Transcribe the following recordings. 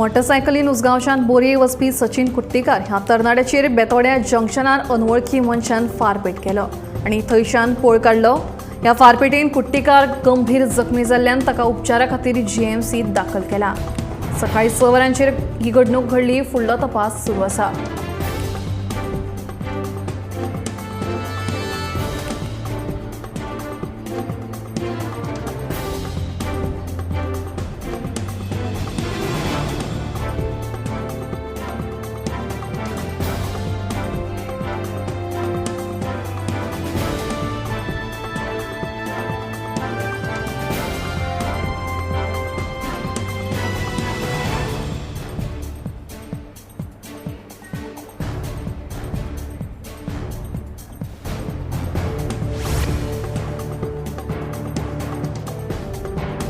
मोटरसायकलीन उसगांवच्यान बोरये वचपी सचिन कुट्टीकार ह्या तरणाट्याचेर बेतोड्या जंक्शनार अनवळखी मनशान फारपेट केलो आनी थंयच्यान पळ काडलो. ह्या फारपेटीन कुट्टीकार गंभीर जखमी जाल्ल्यान ताका उपचारा खातीर जीएमसीत दाखल केला. सकाळी 6 वरांचेर ही घडणूक घडली. फुडलो तपास सुरू आसा.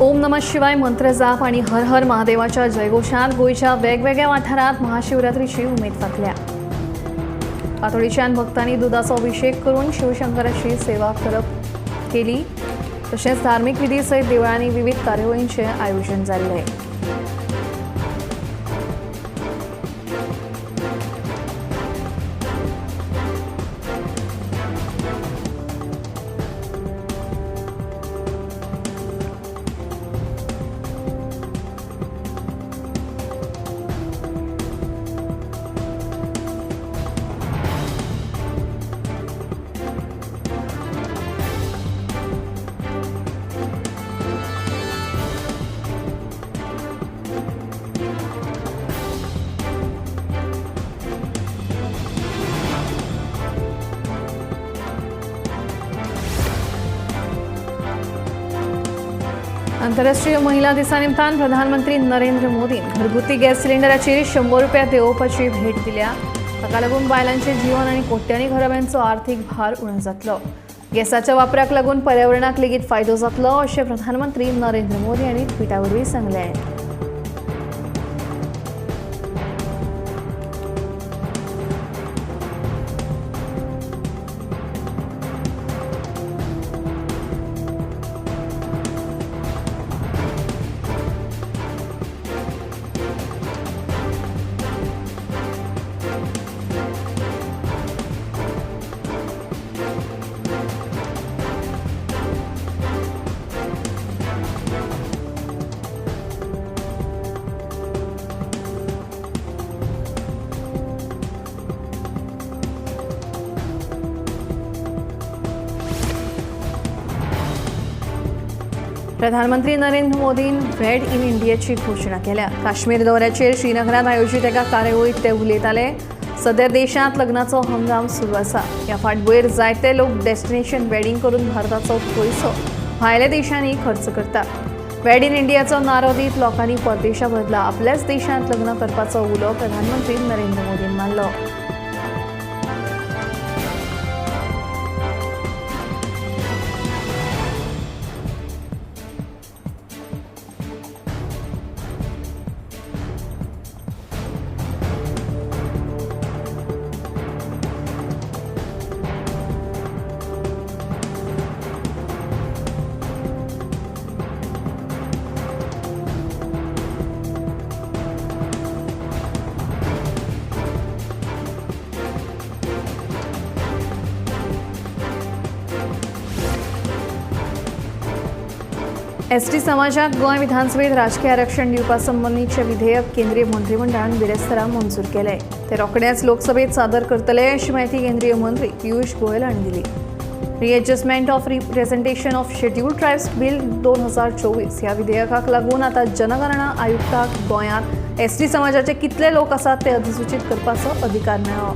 ओम नमः शिवाय मंत्र जाप आणि हर हर महादेवाच्या जयघोषात गोंयच्या वेगवेगळ्या वाठारांत महाशिवरात्रीची उमेद फांकल्या. पातोळीच्यान भक्तांनी दुधाचो अभिषेक करून शिवशंकराची सेवा करप केली. तशेंच धार्मिक विधी सयत देवळांनी विविध कार्यावळींचें आयोजन जाल्लें. आंतरराष्ट्रीय महिला दिसा निमतान प्रधानमंत्री नरेंद्र मोदी घरगुती गॅस सिलिंडराचेर 100 रुपया देंवोवपाची भेट दिल्या. ताका लागून बायलांचें जीवन आनी कोट्यांनी घराब्यांचो आर्थीक भार उणो जातलो. गॅसाच्या वापराक लागून पर्यावरणाक लेगीत फायदो जातलो अशें प्रधानमंत्री नरेंद्र मोदी हांणी ट्विटा वरवीं सांगलें. प्रधानमंत्री नरेंद्र मोदीन वेड इन इंडियाची घोशणा केल्या. काश्मीर दौऱ्याचेर श्रीनगरात आयोजित एका कार्यावळीत ते उलयताले. सध्या देशांत लग्नाचो हंगाम सुरू आसा. ह्या फाटभुंयेर जायते लोक डेस्टिनेशन वेडिंग करून भारताचो पयसो भायल्या देशांनी खर्च करतात. वेड इन इंडियाचो नारो दीत लोकांनी परदेशा बदला आपल्याच देशांत लग्न करपाचो उलो प्रधानमंत्री नरेंद्र मोदीन मारलो. एसटी समाजाक गोंय विधानसभेत राजकीय आरक्षण दिवपा संबंदीचे विधेयक केंद्रीय मंत्रिमंडळान बिरेस्तारा मंजूर केलें. ते रोखडेच लोकसभेत सादर करतले अशी म्हायती केंद्रीय मंत्री पियूष गोयल हांणी दिली. Readjustment of representation of scheduled tribes bill 2024 ह्या विधेयकाक लागून आतां जनगणना आयुक्ताक गोंयांत एसटी समाजाचे कितले लोक आसात ते अधिसूचित करपाचो अधिकार मेळ्ळो.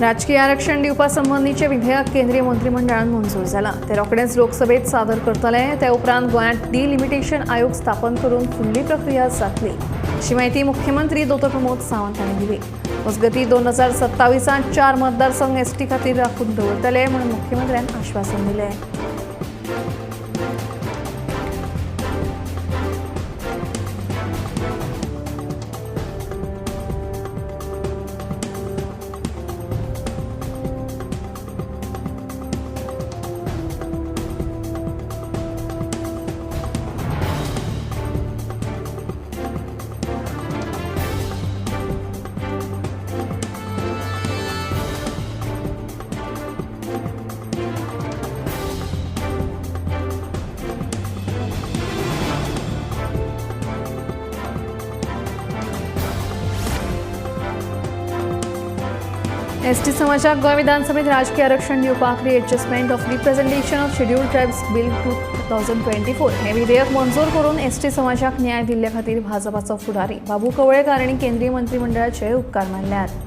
राजकीय आरक्षण दिवपा संबंदीचें विधेयक केंद्रीय मंत्रिमंडळान मंजूर जालां. ते रोखडेंच लोकसभेत सादर करतले. ते उपरांत गोंयांत डिलिमिटेशन आयोग स्थापन करून फुडली प्रक्रिया जातली अशी म्हायती मुख्यमंत्री दोतोर प्रमोद सावंत हांणी दिली. मजगतीं 2027 4 मतदारसंघ एसटी खातीर राखून दवरतले म्हूण मुख्यमंत्र्यान आश्वासन दिलें. एसटी समाजाक गोंय विधानसभेत राजकीय आरक्षण दिवपाक readjustment of representation of scheduled tribes bill 2024 हें विधेयक मंजूर करून एसटी समाजाक न्याय दिल्ले खातीर भाजपाचो फुडारी बाबू कवळेकार हांणी केंद्रीय मंत्रिमंडळाचे उपकार मानल्यात.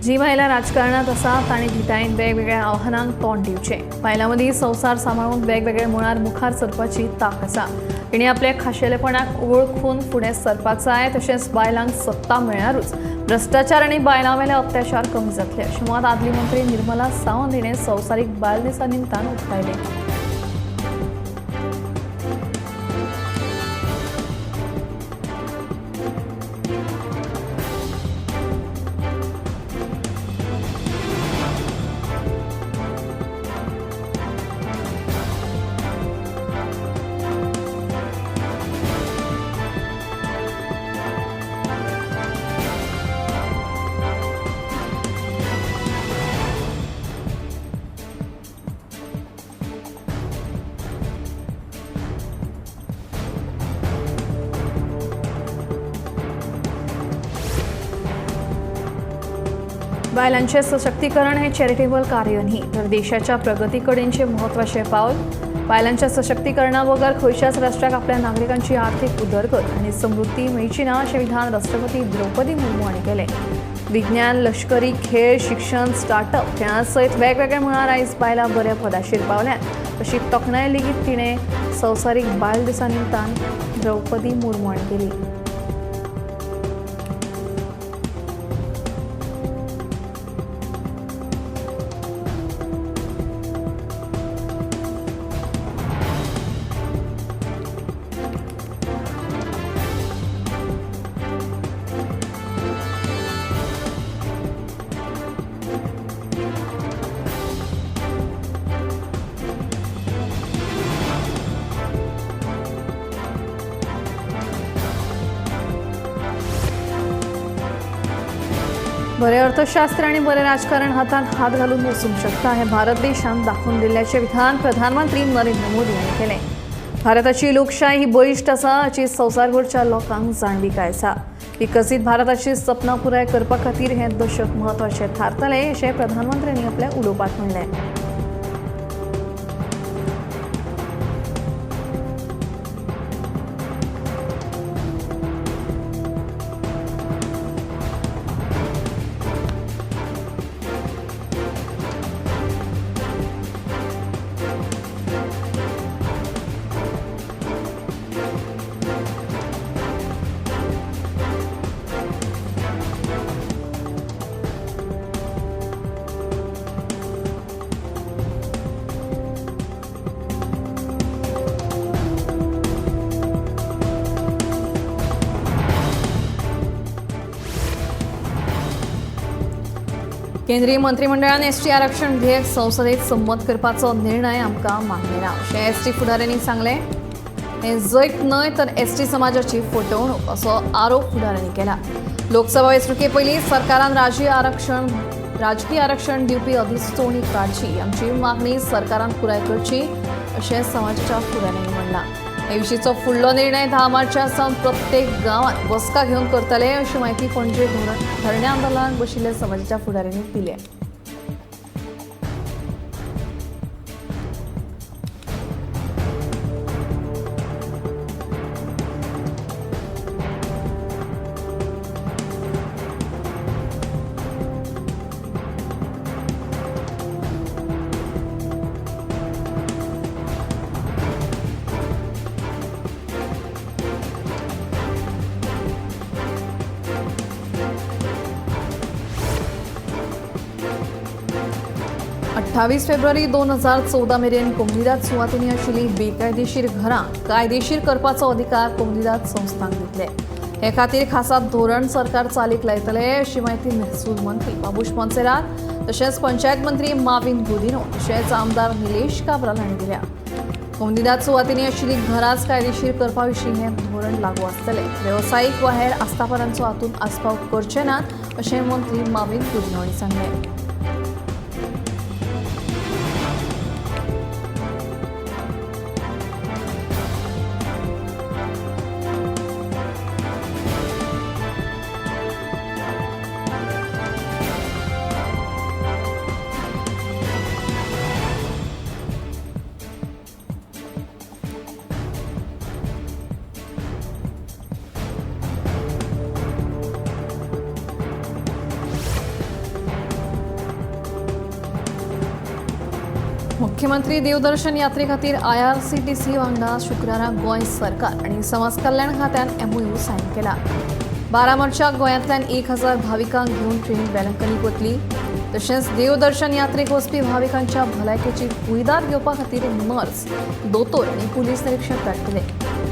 जी बायलां राजकारणांत आसा तांणी धिटायेन वेगवेगळ्या आव्हानांक तोंड दिवचें. बायलां मदीं संवसार सांबाळून वेगवेगळ्या मळार मुखार सरपाची तांक आसा. तिणें आपल्या खाशेलेपणाक वळखून फुडें सरपाक जाय. तशेंच बायलांक सत्ता मेळ्ळ्यारूच भ्रश्टाचार आनी बायलां वेले अत्याचार कमी जातले अशें मत आदली मंत्री निर्मला सावंत हिणें संवसारीक बायल दिसा निमतान उक्तायलें. बायलांचें सशक्तीकरण हें चॅरिटेबल कार्य न्ही तर देशाच्या प्रगतीकडेनचें म्हत्वाचें पावल. बायलांच्या सशक्तीकरणा बगर खंयच्याच राष्ट्राक आपल्या नागरिकांची आर्थिक उदरगत आनी समृद्धी मेळची ना अशें विधान राष्ट्रपती द्रौपदी मुर्मू हांणी केलें. विज्ञान, लश्करी, खेळ, शिक्षण, स्टार्टअप खेळां सयत वेगवेगळ्या मळार आयज बायलां बऱ्या पदाचेर पावल्यात अशी तोखणाय लेगीत तिणें संवसारीक बायल दिसा निमतान द्रौपदी मुर्मू हांणी केली. बरें अर्थशास्त्र आनी बरें राजकारण हातांत हात घालून वचूंक शकता हें भारत देशान दाखोवन दिल्ल्याचें विधान प्रधानमंत्री नरेंद्र मोदी हांणी केलें. भारताची लोकशाय ही बळिश्ट आसा हाची संवसारभरच्या लोकांक जाणविकाय आसा. विकसीत भारताची सपनां पुराय करपा खातीर हें दशक म्हत्वाचें थारतलें अशें प्रधानमंत्र्यांनी आपल्या उलोवपांत म्हणलें. केंद्रीय मंत्रिमंडळान एसटी आरक्षण विधेयक संसदेत संमत करपाचो निर्णय आमकां मान्य ना अशें एसटी फुडाऱ्यांनी सांगलें। हें जैत न्हय तर एसटी समाजाची फटवणूक असो आरोप फुडाऱ्यांनी केला। लोकसभा वेंचणुके पयलीं सरकारान राजकीय आरक्षण दिवपी अधिसुचोवणी काडची, आमची मागणी सरकारान पुराय करची अशें समाजाच्या फुडाऱ्यांनी म्हणलां। हे विशींचो फुडलो निर्णय 10 मार्चा सावन प्रत्येक गांवांत बसका घेवन करतले अशी म्हायती पणजे धरणे आंदोलनाक बशिल्ल्या समाजाच्या फुडाऱ्यांनी दिल्या। अठ्ठावीस फेब्रुवारी 2014 मेरेन कोमुनिदाद सुवातींनी आशिल्ली बेकायदेशीर घरां कायदेशीर करपाचो अधिकार कोमुनिदाद संस्थांक दितले। हे खातीर खासा धोरण सरकार चालीक लायतले अशी म्हायती महसूल मंत्री बाबूश मोन्सेरात तशेंच पंचायत मंत्री माविन गुदिन्हो तशेंच आमदार निलेश काब्राल हांणी दिल्या। कोमुनिदाद सुवातींनी आशिल्ली घरांच कायदेशीर करपा विशीं हें धोरण लागू आसतलें। वेवसायीक वा हेर आस्थापनांचो हातूंत आस्पाव करचे नात अशें मंत्री माविन गुदिन्हो हांणी सांगलें। मुख्यमंत्री देवदर्शन यात्रे खातीर आयआरसीटीसी वांगडा शुक्रारा गोंय सरकार आनी समाज कल्याण खात्यान एमओयू सायन केला। 12 मार्चाक गोंयांतल्यान 1000 भाविकांक घेवन ट्रेन वेलंकनीक वतली। तशेंच देवदर्शन यात्रेक वचपी भाविकांच्या भलायकेची कुयदाद घेवपा खातीर नर्स, दोतोर आनी पुलीस निरिक्षक धाडटले।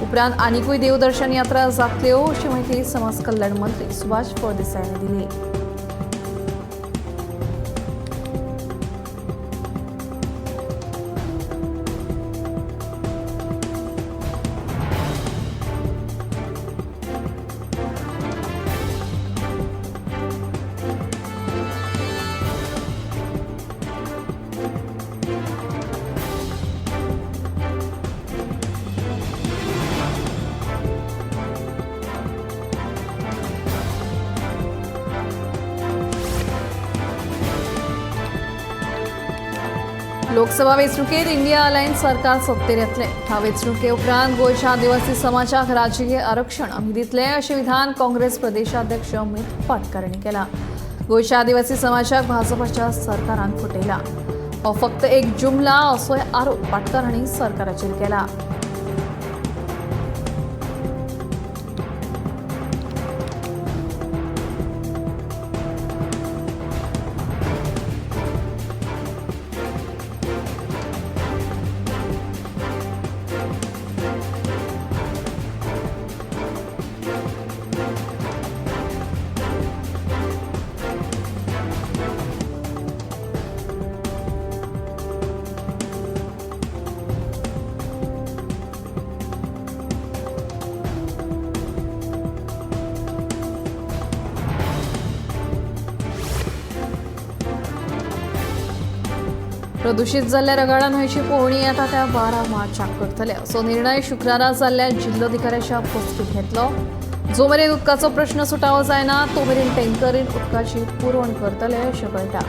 उपरांत आनिकूय देवदर्शन यात्रा जातल्यो अशी म्हायती समाज कल्याण मंत्री सुभाष फळदेसाय हांणी दिली। लोकसभा वेंचणुकेत इंडिया अलायन्स सरकार सत्तेर येतलें। ह्या वेंचणुके उपरांत गोंयच्या आदिवासी समाजाक राजकीय आरक्षण आमी दितले अशें विधान काँग्रेस प्रदेशाध्यक्ष अमित पाटकर हांणी केलां। गोंयच्या आदिवासी समाजाक भाजपाच्या सरकारान फटयला, हो फक्त एक जुमला असोय आरोप पाटकर हांणी सरकाराचेर केला। प्रदूषित जाल्ल्या रगाडा न्हंयची पळोवणी येता त्या 12 मार्चाक करतले असो निर्णय शुक्रारा जाल्ल्या जिल्लोधिकाऱ्याच्या बसकेंत घेतलो। जो मेरेन उदकाचो प्रश्न सुटावो जायना तो मेरेन टँकरीन उदकाची पुरवण करतले अशें कळटा।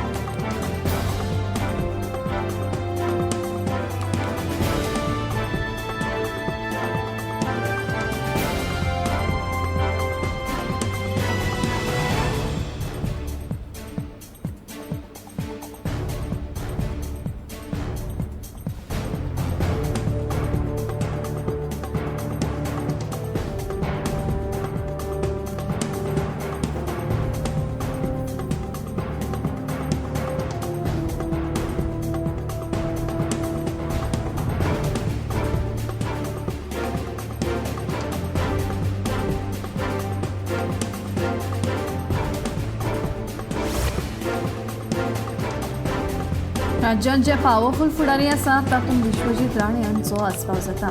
राज्यांत जे पावरफूल फुडारी आसात तातूंत विश्वजीत राणे हांचो आस्पाव जाता.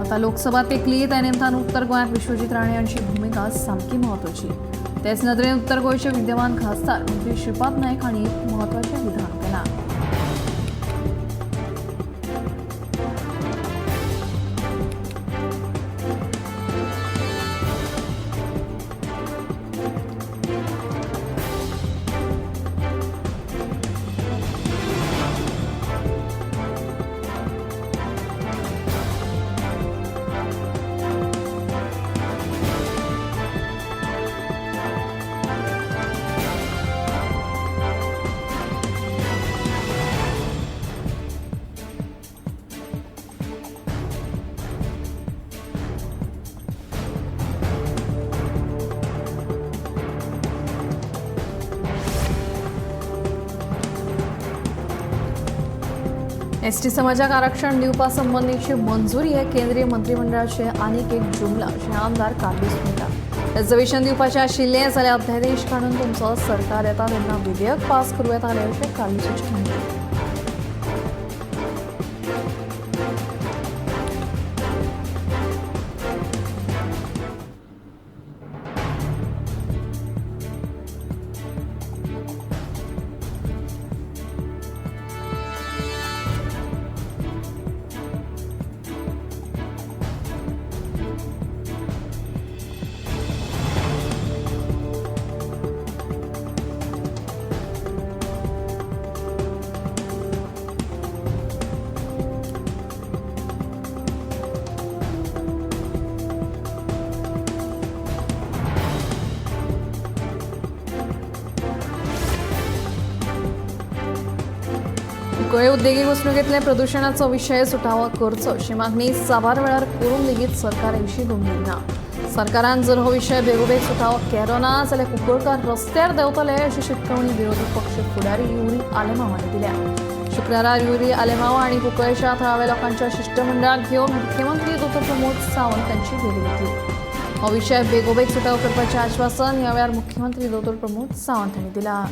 आतां लोकसभा तेंकली त्या निमतान उत्तर गोंयांत विश्वजीत राणे हांची भुमिका सामकी म्हत्वाची. तेच नदरेन उत्तर गोंयचे विद्यमान खासदार मंत्री श्रीपाद नायक हांणी एक म्हत्वाचें विधान केलां. एसटी समाजाक आरक्षण दिवपा संबंदीची मंजुरी हे केंद्रीय मंत्रिमंडळाचे आनीक एक जुमला अशें आमदार कार्लूस म्हणटा. रिजर्वेशन दिवपाचें आशिल्लें जाल्यार अध्यादेश काडून तुमचो सरकार येता तेन्ना विधेयक पास करूं येतालें अशें कार्लूसाचें म्हणणें. कुंकळे उद्देगीक वसणुकेंतल्या प्रदुशणाचो विशय सुटावो करचो अशी मागणी साबार वेळार करून लेगीत सरकार हे विशीं गंभीर ना. सरकारान जर हो विशय बेगोबेग सुटावो केलो ना जाल्यार कुंकळकार रस्त्यार देंवतले अशी शिटकावणी विरोधी पक्ष फुडारी युरी आलेमाव हांणी दिल्या. शुक्रारा युरी आलेमाव हांणी कुंकळेच्या थळाव्या लोकांच्या शिश्टमंडळाक घेवन मुख्यमंत्री डॉ प्रमोद सावंत हांची भेट घेतली. हो विशय बेगोबेग सुटावो करपाचें आश्वासन ह्या वेळार मुख्यमंत्री डॉ प्रमोद सावंत हांणी दिलां.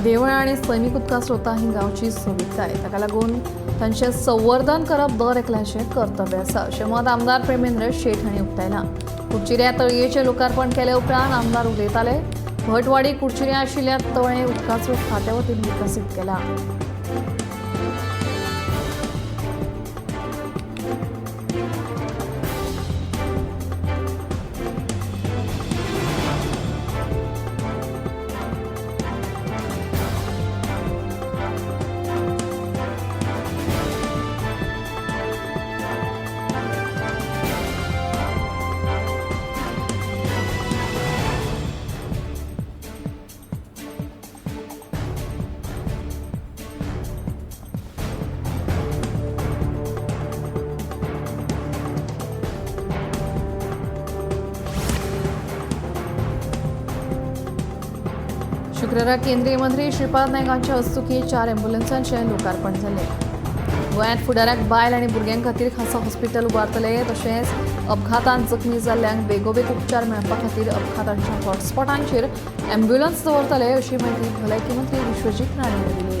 देवळां आनी सैमीक उदका स्रोतां ही गांवची सोबीतकाय, ताका लागून तांचें संवर्धन करप दर एकल्याचें कर्तव्य आसा अशें मत आमदार प्रेमेंद्र शेट हांणी उक्तायलां. कुडचिऱ्या तळयेचें लोकार्पण केले उपरांत आमदार उलयताले. भटवाडी कुडचिऱ्या आशिल्ल्या तळें उदका स्रोत खात्या वतीन विकसीत केला. शुक्रारा केंद्रीय मंत्री श्रीपाद नायक हांच्या हस्तुकीं 4 ॲम्ब्युलन्सांचें लोकार्पण जालें. गोंयांत फुडाराक बायल आनी भुरग्यां खातीर खासा हॉस्पिटल उबारतले, तशेंच अपघातांत जखमी जाल्ल्यांक बेगोबेग उपचार मेळपा खातीर अपघातांच्या हॉटस्पॉटांचेर ॲम्ब्युलन्स दवरतले अशी म्हायती भलायकी मंत्री विश्वजीत राणे हांणी दिली.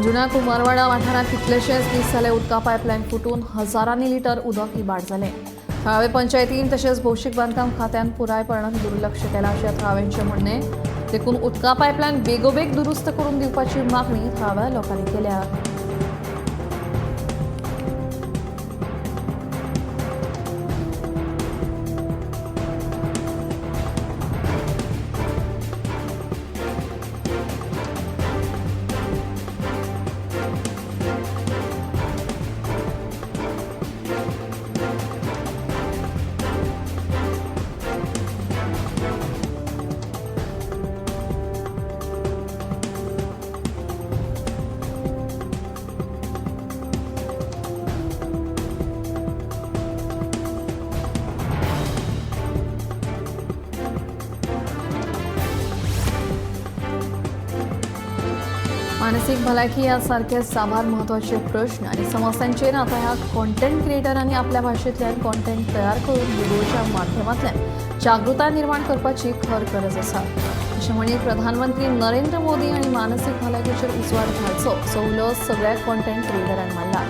अंजुणा कुमारवाडा वाठारांत कितलेशेच दीस जाले उदका पायपलायन फुटून हजारांनी लिटर उदक इबाड जालें. थळावे पंचायतीन तशेंच भौशीक बांदकाम खात्यान पुरायपणान दुर्लक्ष केलां अशें थळाव्यांचें म्हणणें. देखून उदका पायपलायन बेगोबेग दुरुस्त करून दिवपाची मागणी थळाव्या लोकांनी केल्या. मानसीक भलायकी ह्या सारखे साबार म्हत्वाचे प्रश्न आनी समस्यांचेर आतां ह्या कॉन्टेंट क्रिएटरांनी आपल्या भाशेंतल्यान कॉन्टेंट तयार करून व्हिडिओच्या माध्यमांतल्यान जागृताय निर्माण करपाची खर गरज आसा अशें म्हणीत प्रधानमंत्री नरेंद्र मोदी आनी मानसीक भलायकेचेर उजवाड घालचो असो उलो सगळ्या कॉन्टेंट क्रिएटरांक मारला.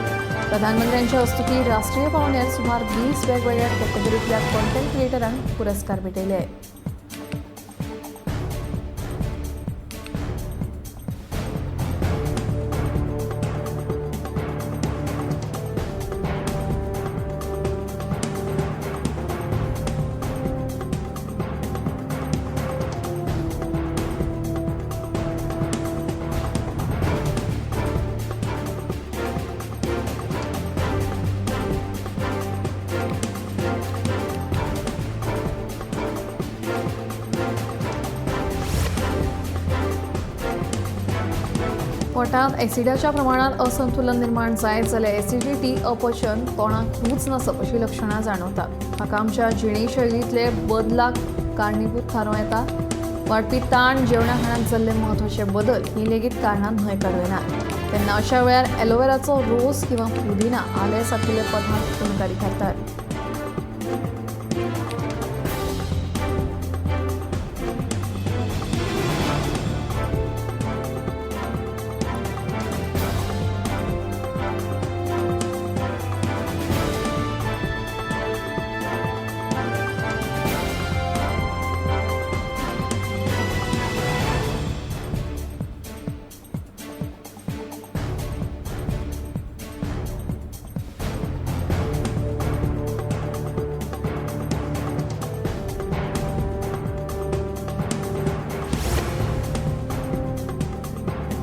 प्रधानमंत्र्यांच्या हस्तुकीं राष्ट्रीय पांवड्यार सुमार 20 वेगवेगळ्या कॅटेगरींतल्या कॉन्टेंट क्रिएटरांक पुरस्कार भेटयले. पोटांत एसिडाच्या प्रमाणात असंतुलन निर्माण जायत जाल्यार एसिडिटी, अपचन, तोंडाक रूच नासप अशी लक्षणां जाणवतात. हाका आमच्या जिणेशैलींतले बदलाक कारणीभूत थारोवं येता. वाडपी ताण, जेवणा खाणांत जाल्ले म्हत्वाचे बदल ही लेगीत कारणां न्हय काडूं तेन्ना अशा वेळार एलोवेराचो रोस किंवा पुदिना, आले सारकिल्ले पदार्थ गुणकारी थारतात.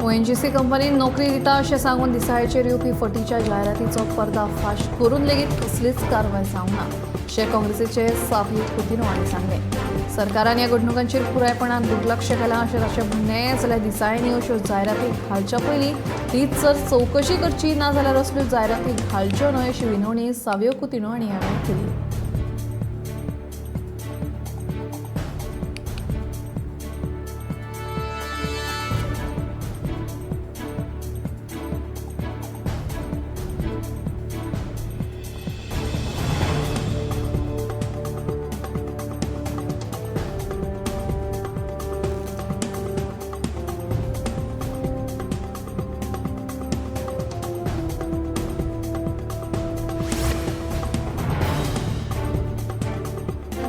ओएनजीसी कंपनीन नोकरी दिता अशें सांगून दिसाळ्याचेर येवपी फटीच्या जायरातीचो पर्दाफाश करून लेगीत कसलीच कारवाय जावंक ना अशें काँग्रेसीचे सावियो कुतिन्हो हांणी सांगलें. सरकारान ह्या घडणुकांचेर पुरायपणान दुर्लक्ष केलां अशें ताचें म्हणणें. जाल्यार दिसाळ्यांनी अश्यो जायराती घालच्या पयलीं तीच जर चवकशी करची ना जाल्यार असल्यो जायराती घालच्यो न्हय अशी विनवणी सावियो कुतिन्हो हांणी ह्या वेळार केली.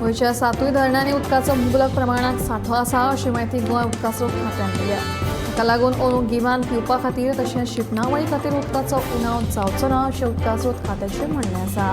गोंयच्या 7 धरणांनी उदकाचो मुबलक प्रमाणांत सांठो आसा अशी म्हायती गोंय उदका स्रोत खात्यान दिल्या. ताका लागून अंदू गिमान पिवपा खातीर तशेंच शिंपणावळी खातीर उदकाचो उणाव जावचो ना अशें उदका स्रोत खात्याचें म्हणणें आसा.